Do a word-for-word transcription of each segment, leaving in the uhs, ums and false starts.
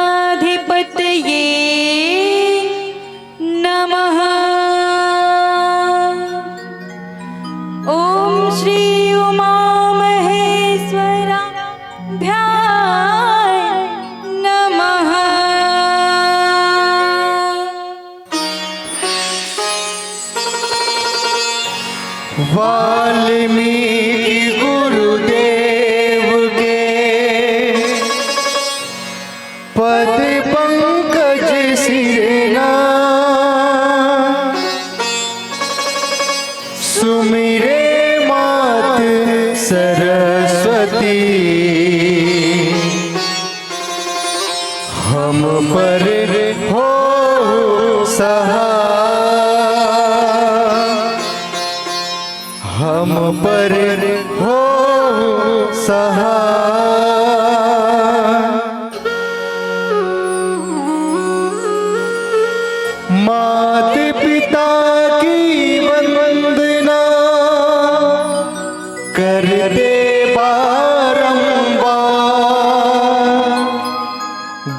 महागणाधिपतये नमः। ॐ श्री उमामहेश्वराभ्यां नमः। वाल्मीकि गुरुदेव के पद पंकज सिरना, सुमिरे मात सरस्वती। हम पर हो सहाय, हम पर हो सहाय। मात पिता की वंदना करते बारंबार,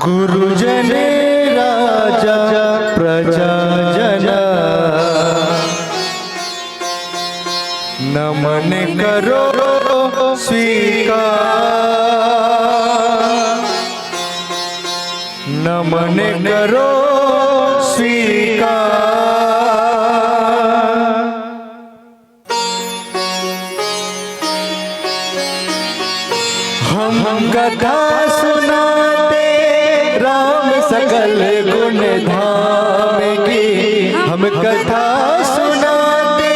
गुरुजन राजा प्रजाजन, नमन करो स्वीकार, नमन करो स्वीकार। हम कथा सुनाते राम सकल गुण धाम की, हम कथा सुनाते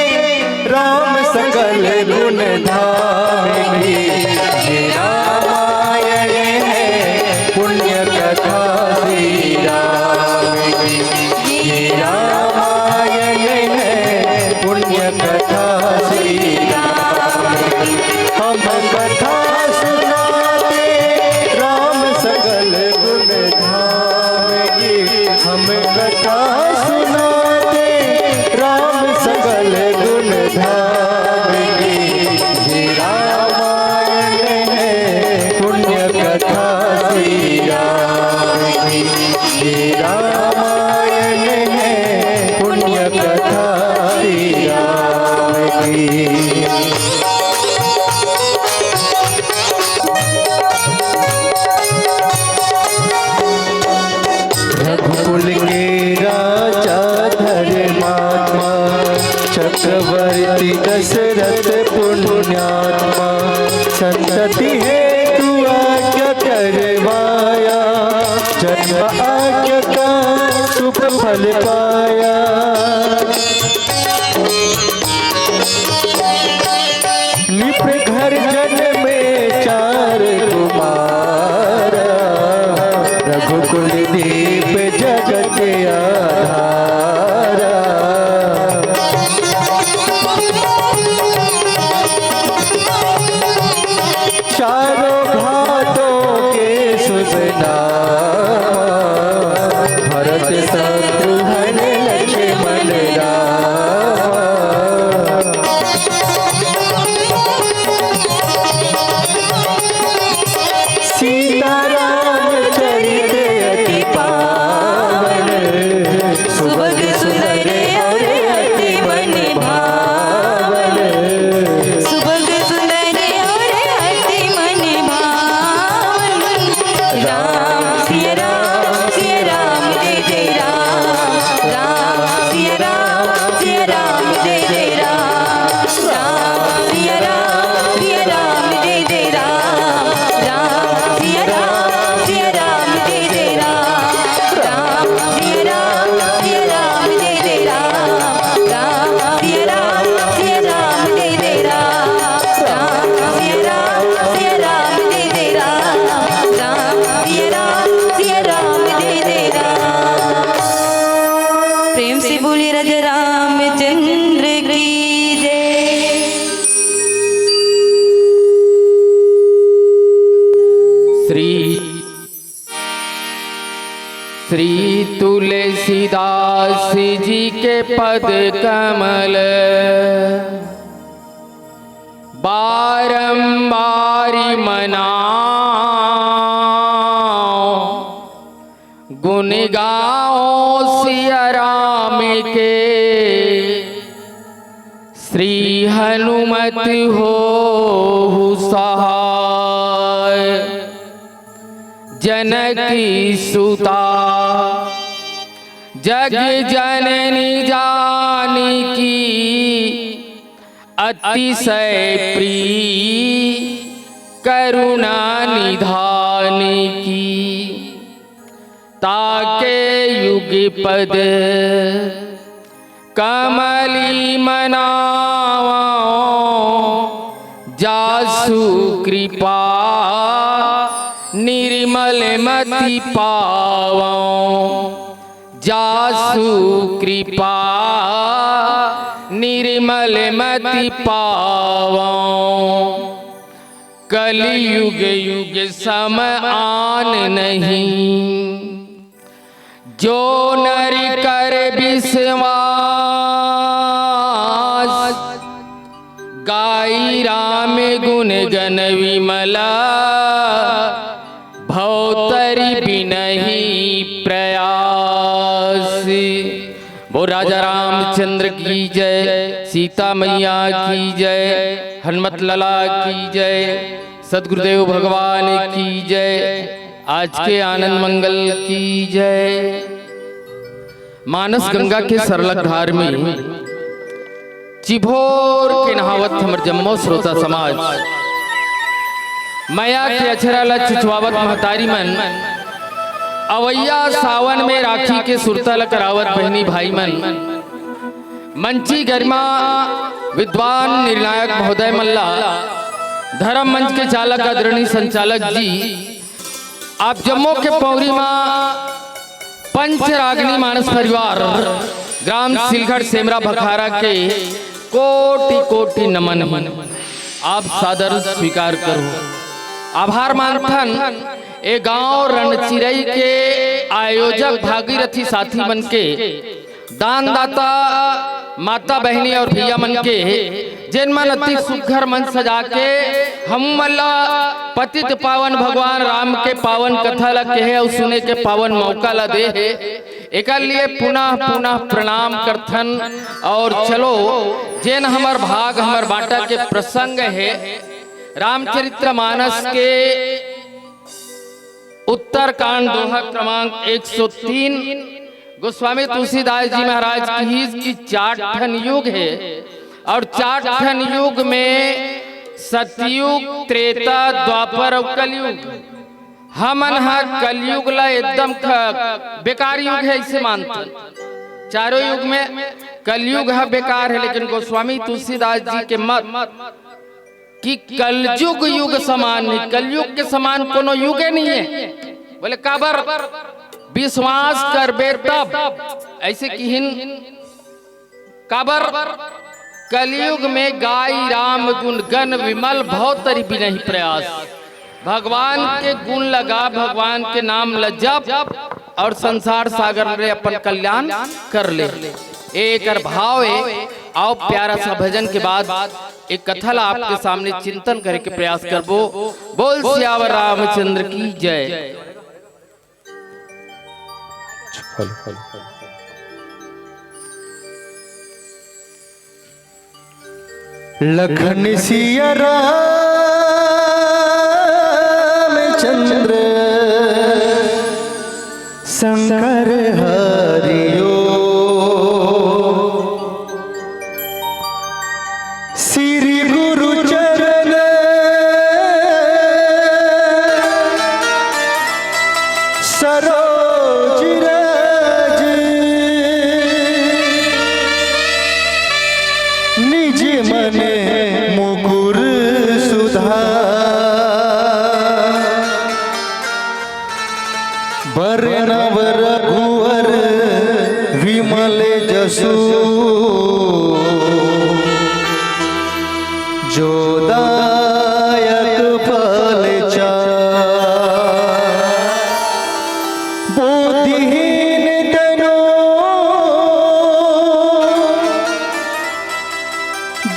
राम सकल गुण धाम की। ये रामायण है पुण्य कथा श्री राम की, ये रामायण है पुण्य कथा श्री राम की। हम कथा सुनाते राम सकल गुण धाम की, हम कथा सुनाते राम सकल गुण धाम की। ये रामायण है पुण्य कथा श्री राम की, ये रामायण है पुण्य कथा श्री राम की। रघुकुल के राजा धर्मात्मा, चक्रवर्ती दशरथ पुण्यात्मा, संतति हेतु आज्ञा करवाया, जन्म आज्ञा का शुभ फल पाया। नृप घर जन्मे चार कुमार, रघुकुल दीप जगत आधार। चारों भांतों के शुभ नाम, भरत शत्रुघ्न लक्ष्मण राम। सीताराम चरित अति पावन, सुभग सुंदर और अति मन भावन। सुभग सुंदर और अति मन भावन। राम सिया राम सिया राम जय जय राम। राम सिया राम सिया राम जय जय राम। राम सिया राम सिया राम जय जय राम। राम सिया राम सिया राम जय जय राम। राम सिया राम सिया राम जय जय राम। राम सिया राम सिया राम जय जय राम। राम सिया राम सिया राम जय जय राम। राम सिया राम सिया राम जय जय राम। प्रेम से बोलिए राजा रामचंद्र की जय। श्री श्री तुलसीदास जी के पद कमल। बारंबार मनाओ गुण गाओ सिया राम के, श्री हनुमत होहु सहाय। जनक सुता जग जननी जानकी, अतिशय प्रिय करुणा निधान की। ताके युगपद कमली मनावो, जासु कृपा निर्मल मति पावो। जासु कृपा निर्मल मति पावो। कलयुग युग सम आन नहीं, जो नर कर विश्वास। गाई राम गुण गन विमला, भव तरि बिनहि प्रयास। बोल राजा रामचंद्र की जय, सीता मैया की जय, हनुमत लाला की जय, सदगुरुदेव भगवान की जय, आज के आनंद मंगल की जय। मानस गंगा के सरलग धार में चिभोर के नहावत हमर जम्मो श्रोता समाज, मया के अछरा ल चिचवावत महतारी मन, अवैया सावन में राखी के सुरता ल करावत बहिनी भाई मन, मंची गरिमा विद्वान निर्णायक महोदय मन ला, धर्म मंच के चालक आदरणीय संचालक जी, आप जम्मो के पौरी मा पंचरागनी मानस परिवार, ग्राम सिलघट सेमरा भखारा के कोटि कोटि नमन हे। आप सादर स्वीकार करो। आभार मानथन ए गांव रणचिरई के आयोजक भागीरथी साथी मन के, दानदाता माता बहिनी और भैया मन के, जेन मन अति सुघर मन सजा के हम मन ला पतित पावन भगवान राम के पावन कथा ला कहे अउ सुने के पावन मौका ला दे हे, एकर लिए पुनः पुनः प्रणाम करथन। और चलो, जेन हमर भाग हमर बांटा के प्रसंग हे, रामचरित्र मानस के उत्तरकांड दोहा क्रमांक एक सौ तीन, गोस्वामी तुलसीदास जी महाराज कहिस कि चार ठन युग हे और चार ठन युग में सतयुग, त्रेता, द्वापर और कलयुग। हमन ह कलयुग ला एकदम ख-, बेकार युग हे, ऐसे मानथन। चारों युग में कलयुग ह बेकार हे, लेकिन गोस्वामी तुलसीदास जी के मत कि कलजुग युग समान नहीं, कलयुग के समान कोनो युगे नहीं हे। बोले काबर? विश्वास करबे तब, ऐसे किहिन। काबर? कलयुग में गाई राम गुण गन विमल, भव तरि बिनहि प्रयास। भगवान के गुण लगा, भगवान के नाम ल जप और संसार सागर ले अपन कल्याण कर ले। एकर भाव ए। आओ प्यारा सा भजन के बाद एक कथा ला आपके सामने चिंतन करे के प्रयास करबो। बोल सियावर रामचंद्र की जय। लखन सिया रामचंद्र शंकर हरिओ। श्री गुरु चरण सरोज रज, निज मन मुकुर सुधार। बरनव रघुवर विमल जसु, जो दायक फल चार। बुद्धिहीन तनु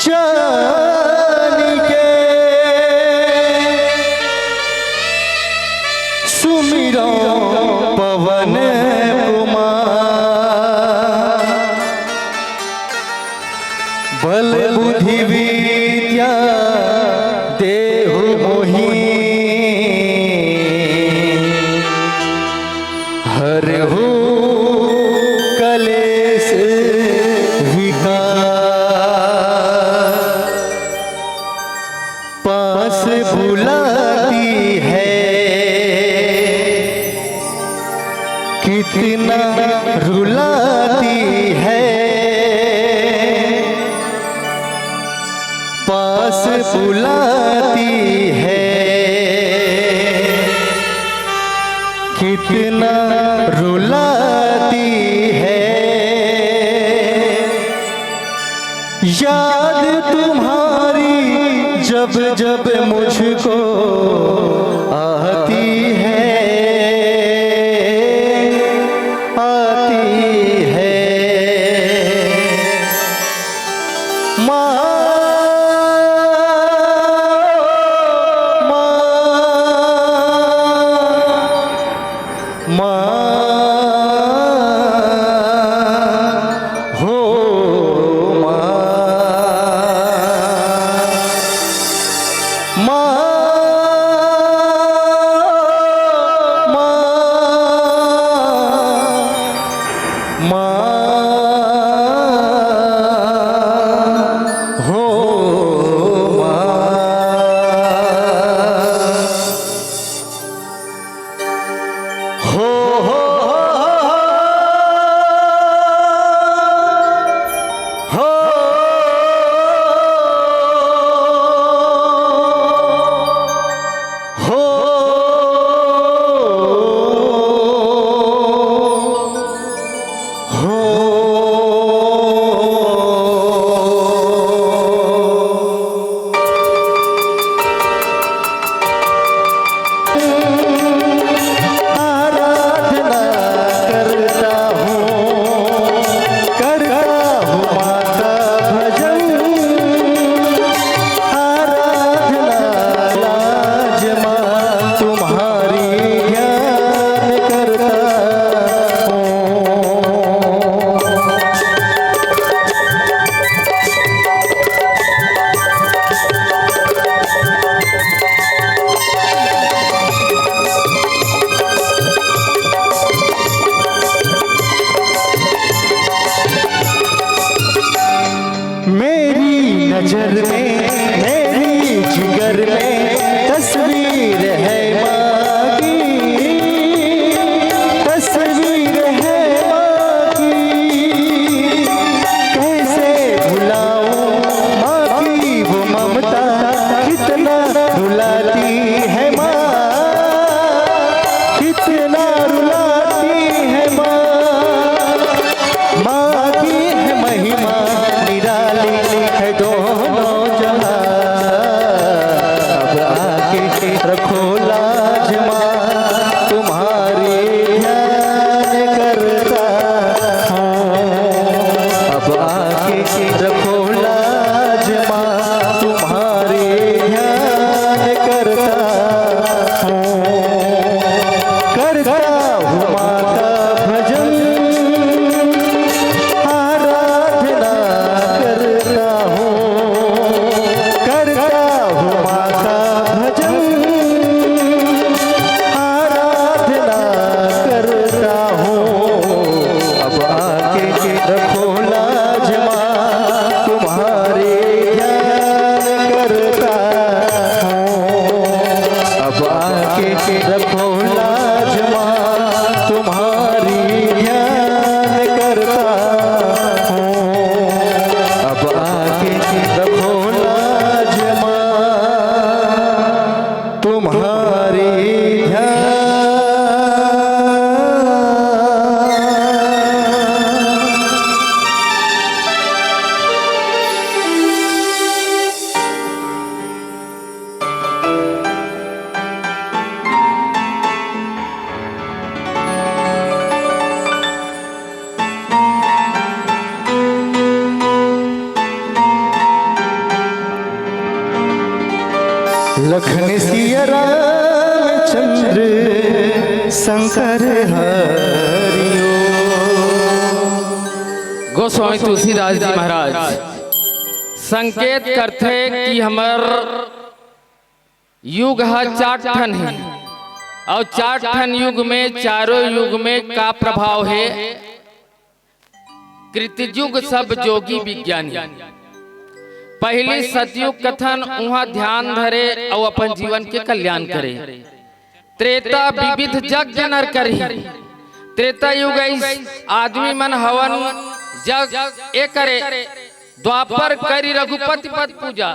जान के बुद्धि विद्या देहु मोहि, हरहु कलेश विकार। पास बुलाती है, कितना रुलाती है। पास बुलाती है, कितना रुलाती है। याद तुम्हारी जब जब मुझको आती है, आती है। माँ, माँ, माँ, हो माँ, माँ, माँ, माँ, हो माँ। हो, हो, हो, हो, हो। हो। हो। आराधना करता हूँ, करता हूँ माँ का भजन। आराधना लाज माँ तुम्हारी ध्यान करता हूँ। मेरी नजर में, मेरी जिगर में तस्वीर है माँ की, तस्वीर है माँ की। कैसे भुलाऊं माँ की वो ममता, कितना रुलाती है माँ, कितना रुलाती है माँ। माँ की है महिमा निराली है दोनों जहां। अब आके रखो लाज माँ, तुम्हारी ध्यान करता हूँ। अब आके रखो लाज माँ, तुम्हारी ध्यान करता हूँ। करता हूँ माँ का भजन, आराधना करता हूँ। करता हूँ माँ का भजन, आराधना करता हूँ। अब आके रखो लाज माँ, तुम्हारी ध्यान करता हूँ। अब आके रखो लाज माँ, तुम्हारी ध्यान करता हूँ। अब आके रखो लाज माँ, तुम्हारी ध्यान। लखन सिया रामचंद्र शंकर हरिओ। गोस्वामी तुलसीदास जी महाराज। संकेत करथे कि हमर युग ह चार ठन हे, अउ चार ठन युग में, चारों युग में का प्रभाव हे? कृतयुग सब जोगी विज्ञानी। पहिली सतयुग कथन, उहाँ ध्यान धरे अउ अपन जीवन के कल्याण करे। त्रेता विविध यज्ञ नर करही। त्रेता युग अइस आदमी मन हवन जग ए करे। द्वापर करी रघुपति पद पूजा।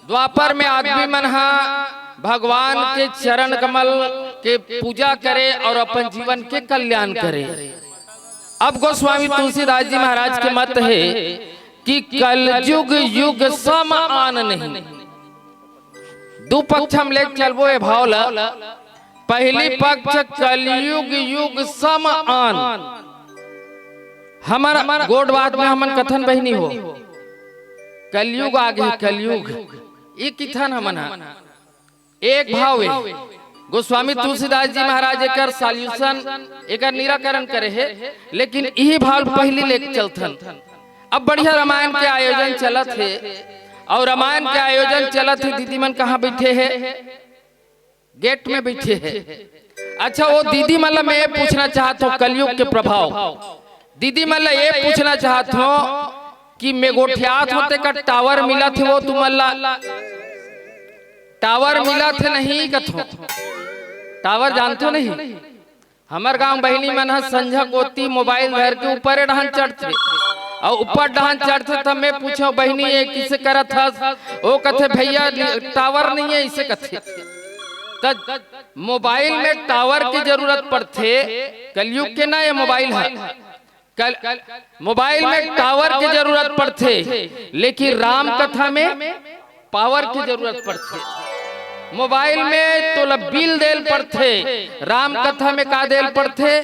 द्वापर में आदमी मन ह भगवान के चरण कमल के पूजा करे अउ अपन जीवन के कल्याण करे। अब गोस्वामी तुलसीदास जी महाराज के मत हे कि कलयुग युग सम आन नहीं। दू पक्ष हम ले चलबो ए भाव ला। पहिली पक्ष कलयुग युग सम आन। हमर गोठ बात में हमन कथन बहिनी हो, कलयुग आ गे, कलयुग। ये किथन हमन ह एक भाव हे। गोस्वामी तुलसीदास जी महाराज एकर solution, एकर निराकरण करे हे, लेकिन इही भाव पहिली लेके चलथन। अब बढ़िया रामायण के आयोजन चलत हे, अउ रामायण के आयोजन चलत हे, दीदी मन कहाँ बइठे हे? गेट में बइठे हे। अच्छा, वो दीदी मन ला मैं ये पूछना चाहत हूँ, कलयुग के प्रभाव, दीदी मन ला ये पूछना चाहत हूँ कि मैं गोठियात हों तेकर टावर मिलत हे वो तुमन ला? टावर मिलत हे नहीं कथो? टावर जानथो नहीं? हमर गांव बहिनी मन ह संझा कोती मोबाइल धर के ऊपर डहान चढ़थे, अउ ऊपर डहान चढ़थे त मैं पूछो, "बहिनी, ये किसे करत हस?" ओ कथे, "भैया, टावर नहीं है," इसे कथे। त मोबाइल में टावर के जरूरत पड़थे, कलयुग के ना ये मोबाइल ह। कल मोबाइल में टावर के जरूरत पड़थे, लेकिन राम कथा में पावर के जरूरत पड़थे। मोबाइल में तोला बिल देल पड़थे, राम कथा में का देल पड़थे?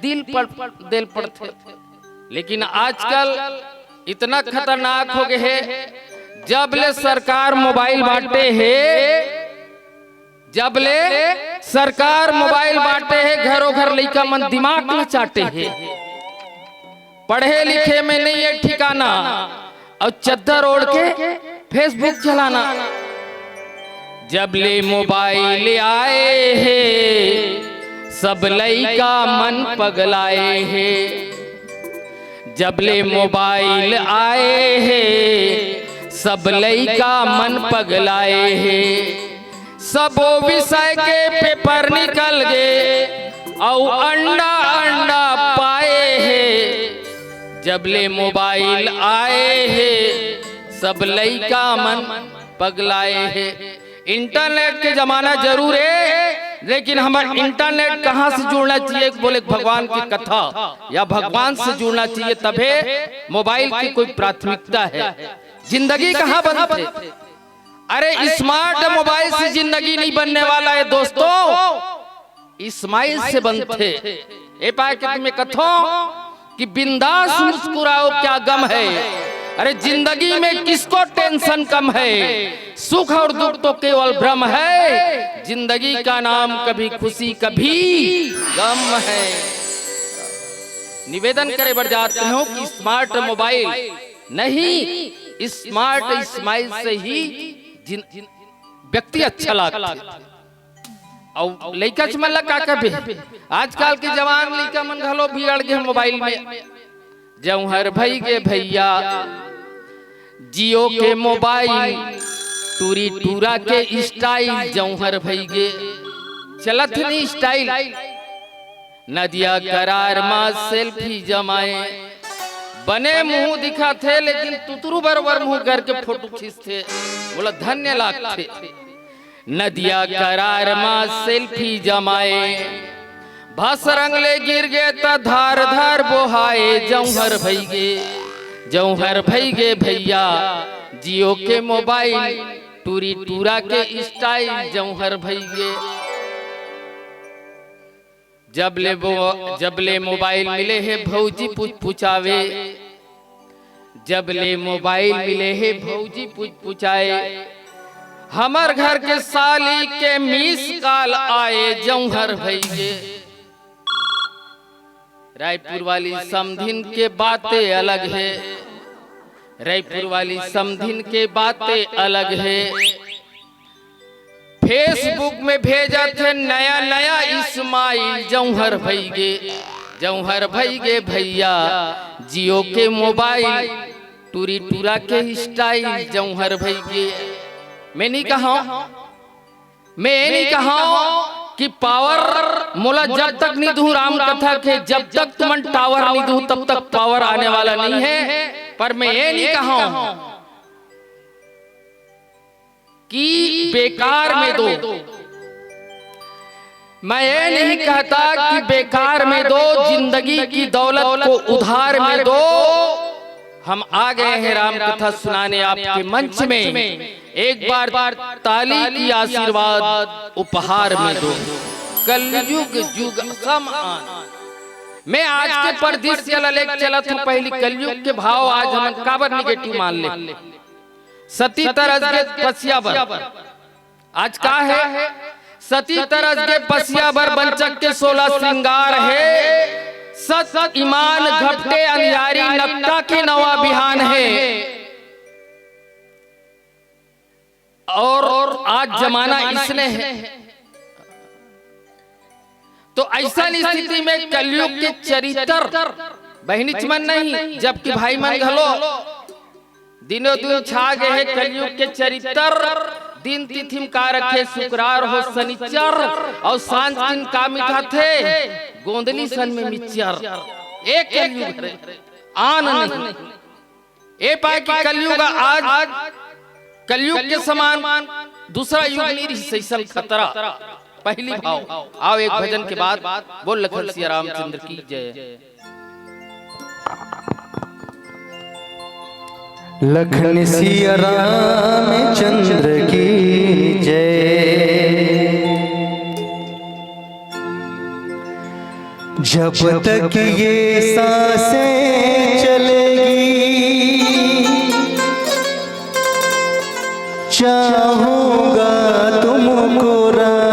दिल पड़ देल पड़थे। लेकिन आजकल इतना खतरनाक हो गए हे, जब ले सरकार मोबाइल बांटे हे, जब ले सरकार मोबाइल बांटे हे, घरों घर लइका मन दिमाग ल चाटे हे। पढ़े लिखे में नहीं है ठिकाना, अउ चद्दर ओढ़ के Facebook चलाना। जब ले मोबाइल आए हे, सब लइका मन पगलाए हे। जब ले मोबाइल आए हे, सब लइका मन पगलाए हे। सबो विषय के पेपर निकल गे, अउ अंडा अंडा पाए हे। जब ले मोबाइल आए हे, सब लइका मन पगलाए हे। इंटरनेट के जमाना जरूर हे, लेकिन हमर इंटरनेट कहाँ से जुड़ना चाहिए? बोले भगवान की कथा या भगवान से जुड़ना चाहिए, तभे मोबाइल की कोई प्राथमिकता हे। जिंदगी कहाँ बनथे? अरे, स्मार्ट मोबाइल से जिंदगी नहीं बनने वाला है दोस्तों, स्माइल से बनथे। ए पाए के तुम्हें कथो कि बिंदास मुस्कुराओ, क्या गम है। अरे, जिंदगी में किसको टेंशन कम है, सुख और दुख तो केवल भ्रम है। जिंदगी का नाम कभी खुशी कभी गम है। निवेदन करे बर जात हूँ कि स्मार्ट मोबाइल नहीं, स्मार्ट स्माइल से ही जिन, व्यक्ति अच्छा लागथे। अउ लइका मन ला का कबे, आजकल के जवान लइका मन घलो बिगड़ गे मोबाइल में। जौहर भई गे भैया, जियो के मोबाइल, टूरी टूरा के स्टाइल, जौहर भई गे, चलत नहीं स्टाइल। नदिया करार मा सेल्फी जमाए, बने मुंह दिखाथे, लेकिन तुतरू बरोबर मुंह करके फोटो खींचथे, बोला धन्य लागथे। नदिया करार मा सेल्फी जमाए, भस रंग ले गिर गे त धार धार बोहाए, जौहर भई गे, जौहर भई गे भैया, जियो के मोबाइल, टूरी टूरा के स्टाइल, जौहर भई गे। जब ले वो, जब ले मोबाइल मिले हे भौजी पुछ पुछावे, जब ले मोबाइल मिले हे भौजी पुछ पुछाए, हमर घर के साली के मिस कॉल आए, जौहर भई गे। रायपुर वाली समधिन के बातें अलग हे, रईपुर वाली समधिन के बाते अलग हे। Facebook में भेजत हे नया नया इस्माइल, जौहर भइगे, जौहर भइगे भइया, Jio के mobile, टूरी टूरा के style, जौहर भइगे। मैं नहीं कहंव, मैं ये नहीं कहंव कि power मोला जब तक नहीं दूं राम कथा के, जब तक तुमन tower नहीं दूं, तब तक power आने वाला नहीं है। पर मैं ये नहीं कहंव कि बेकार में दो। मैं ये नहीं कहता कि बेकार में दो, जिंदगी की दौलत को उधार में दो। हम आ गए हैं राम कथा सुनाने आपके मंच में। एक बार ताली की आशीर्वाद उपहार में दो। कलयुग जुग सम आन। मैं आज के परिदृश्य ला लेके चलत हंव, पहिली कलयुग के भाव आज हमन काबर negative मान ले। सती तरस गे पसिया बर। आज का हे? सती तरस गे पसिया बर, बंचक के सोलह श्रृंगार हे। सत ईमान घपटे अंधियारी, नकटा के नवा बिहान हे। अउ आज जमाना इसने हे। तो अइसन स्थिति में कलयुग के चरित्र, बहिनीच मन नहीं, जबकि भाई मन घलो, दिनों दिन छा गे हे कलयुग के चरित्र। दिन तिथि म का रखे, शुक्रवार हो, शनिचर, अउ सांझ दिन का मिठाथे, गोंदली सन में मिक्चर। ए कलयुग हरे, आन नहीं। ए पाय कि कलयुग आज, कलयुग के समान दूसरा युग नहीं रहिस, अइसन खतरा। पहिली भाव। आओ एक भजन के बाद बोल लखन सिया रामचंद्र की जय। लखन सिया रामचंद्र की जय। जब तक ये सांसें चलेगी, चाहूंगा तुमको राम,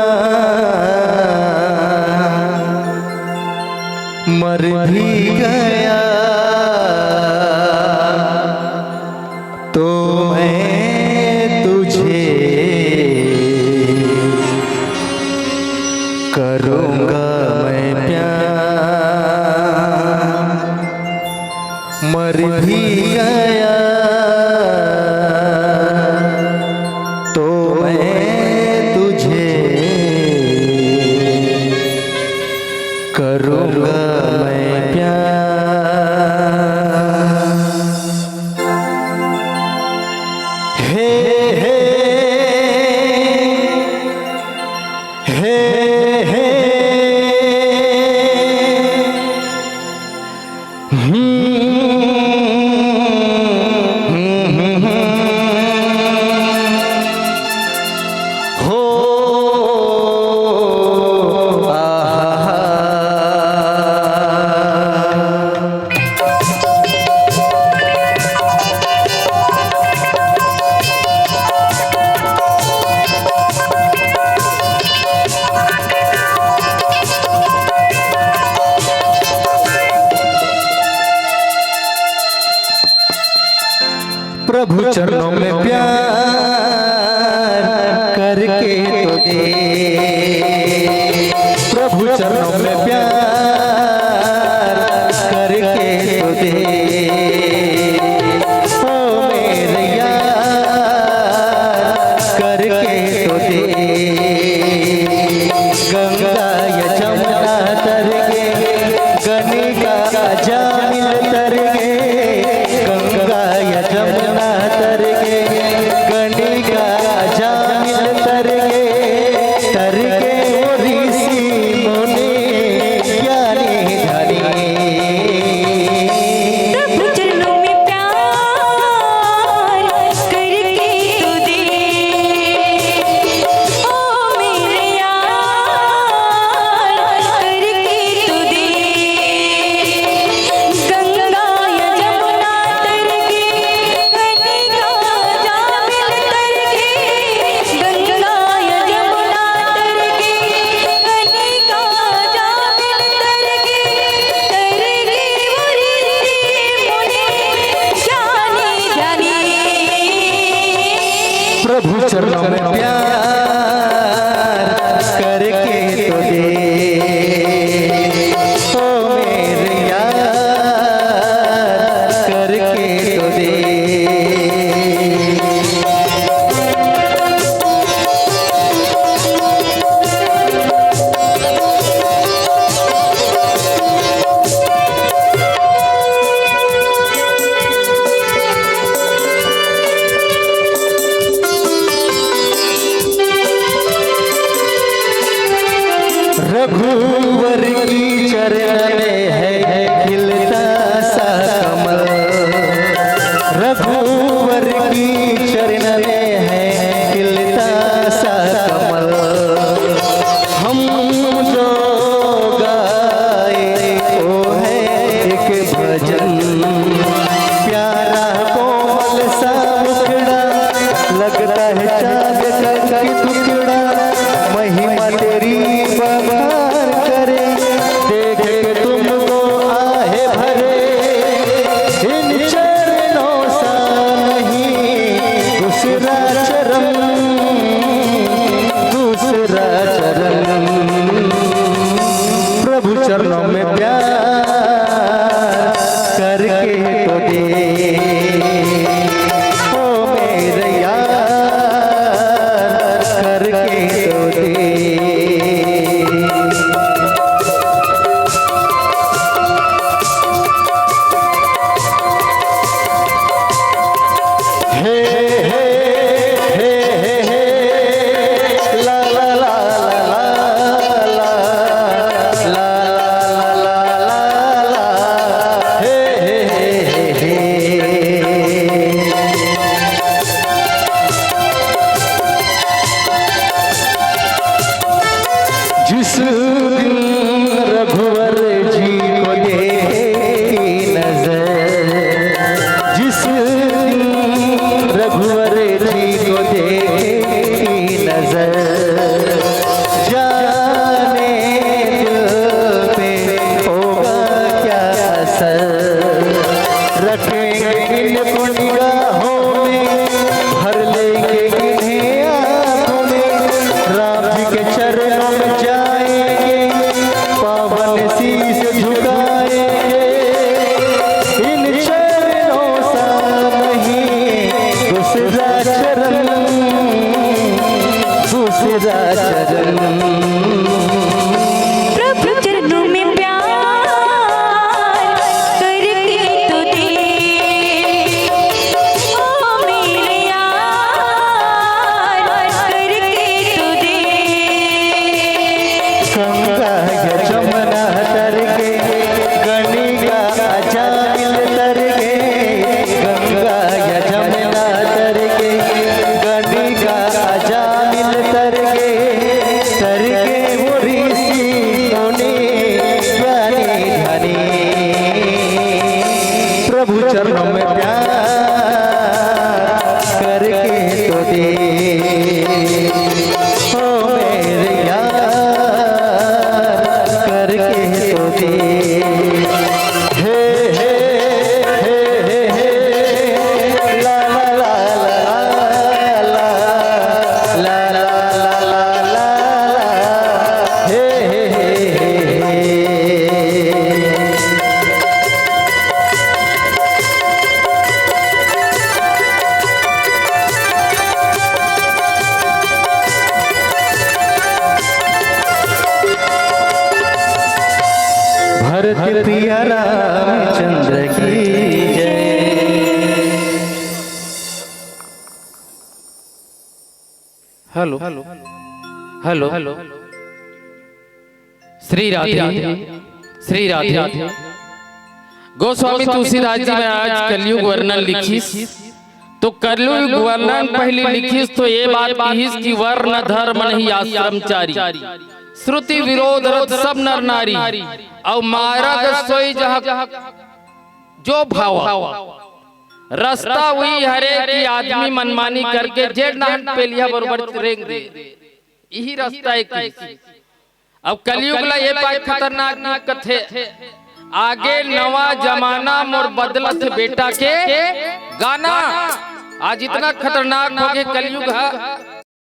मर भी गया तो मैं तुझे करूंगा मैं प्यार। मर भी गया तो मैं तुझे करूंगा मैं प्यार। हे, हे, हे, हे। हम्म, हम्म, हम्म, हम्म। हो, आहा। प्रभु चरणों में प्यार करके तो दे, ओ मेरे यार, करके तो दे। रघुवर की चरण में है खिलता सा कमल, रघुवर की चरण में है खिलता सा कमल। हम जो गाए वो है एक भजन, प्यारा कोमल सा मुखड़ा, लगता है चांद का टुकड़ा। महिमा तेरी बखान करे, देख के तुमको आहे भरे। इन चरणों सा नहीं दूसरा चरण, दूसरा चरण। प्रभु चरणों में प्यार करके तो दे, ओ मेरे यार, करके तो दे। हे, हे, हे, हे, हे, ला, ला, ला, ला, ला, ला, ला, ला, ला, ला, ला, हे, हे, हे, हे, हे। जिस दिन रघुवर जी को देखी नजर, जिस दिन रघुवर जी को देखी नजर, जाने दिल पे होगा क्या असर। रखेंगे इनको निगाहों में, भर लेंगे इन्हें आंखों में। राम जी के चरणों में जाएंगे, पावन शीश झुकाएंगे। इन चरणों सा नहीं दूसरा चरण, दूसरा चरण। प्रभु चरणों में प्यार करके तो दे, ओ मेरे यार, करके तो दे। गंगा या जमुना तर के, गंगा या जमुना तर के, गंगा या जमुना तर के, गंगा या जमुना तर के, तर के वो ऋषि मुनि ज्ञानी धनी। प्रभु चरणों में प्यार करके तो दे, ओ मेरे यार, करके तो दे। हे, हे, हे, हे, हे, ला, ला, ला, ला, ला, ला, ला, ला, ला, ला, ला, ला, ला, हे, हे, हे, हे, हे। भरत प्रिया रामचंद्र की जय। Hello, hello, Shri Radhe, Shri Radhe. गोस्वामी तुलसीदास जी महाराज कलयुग वर्णन लिखिस, तो कलयुग वर्णन पहली लिखिस तो ये बात किहिस कि वर्ण धर्म नहीं आश्रम चारी, श्रुति विरोध रत सब नर नारी, अउ मारग सोई जहाँ जो भावा। रस्ता उही हरे कि आदमी मनमानी करके जेठ नहन पेलिया बरोबर रेंग दे, इही रस्ता एक ही। अब कलयुग ला ये पाय खतरनाक युग कथे। आगे नवा जमाना मोर बदलत बेटा के गाना। आज इतना खतरनाक हो गए कलयुग है।